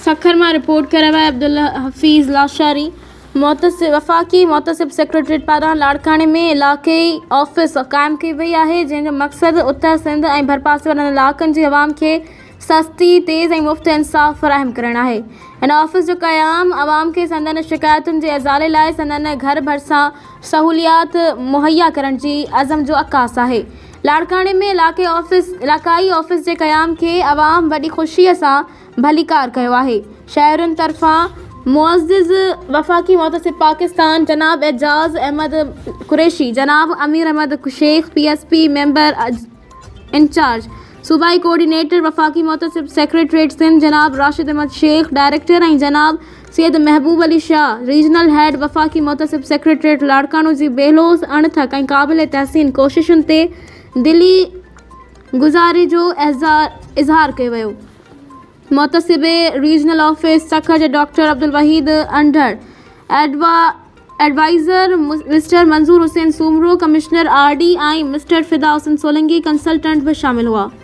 سکر مان رپورٽ ڪري رهيو آهي عبدالحفيظ لاشاري محتسب وفاقي محتسب سيڪريٽريٽ پاران لاڙڪاڻي ۾ علائقائي آفيس قائم ڪئي وئي آهي جنهن جو مقصد اتر سنڌ ۽ ڀرپاسي وارن علائقن جي عوام کي سستي، تيز ۽ مفت انصاف فراهم ڪرڻ آهي. هن آفيس جو قيام عوام کي سندن شڪايتن جي ازالي لاء سندن گهر ڀرسان سهوليات مهيا ڪرڻ جي عزم جو عڪاس آهي. لاڙڪاڻي ۾ علائقي آفيس علائقائي آفيس جي قيام کي عوام وڏي خوشي سان ڀليڪار ڪيو آهي. شهرين طرفان معزز وفاقي محتسب پاڪستان جناب اعجاز احمد قريشي، جناب Amir Ahmed Shaikh P S P member incharge, صوبائي ڪوآرڊينيٽر وفاقي محتسب سيڪريٽريٽ سنڌ جناب راشد احمد شيخ ڊائريڪٽر ۽ جناب سيد محبوب علي شاهه ريجنل هيڊ وفاقي محتسب سيڪريٽريٽ لاڙڪاڻو جي بي لوث، اڻٿڪ ۽ قابل تحسين ڪوششن تي دلي گذاري جو اظهار ڪيو ويو. محتسب ريجنل آفيس سکر جي doctor Abdul Wahid Indhar, adviser mister Manzoor Hussain Soomro, commissioner R D ۽ mister Fida Hussain Solangi consultant به شامل هئا.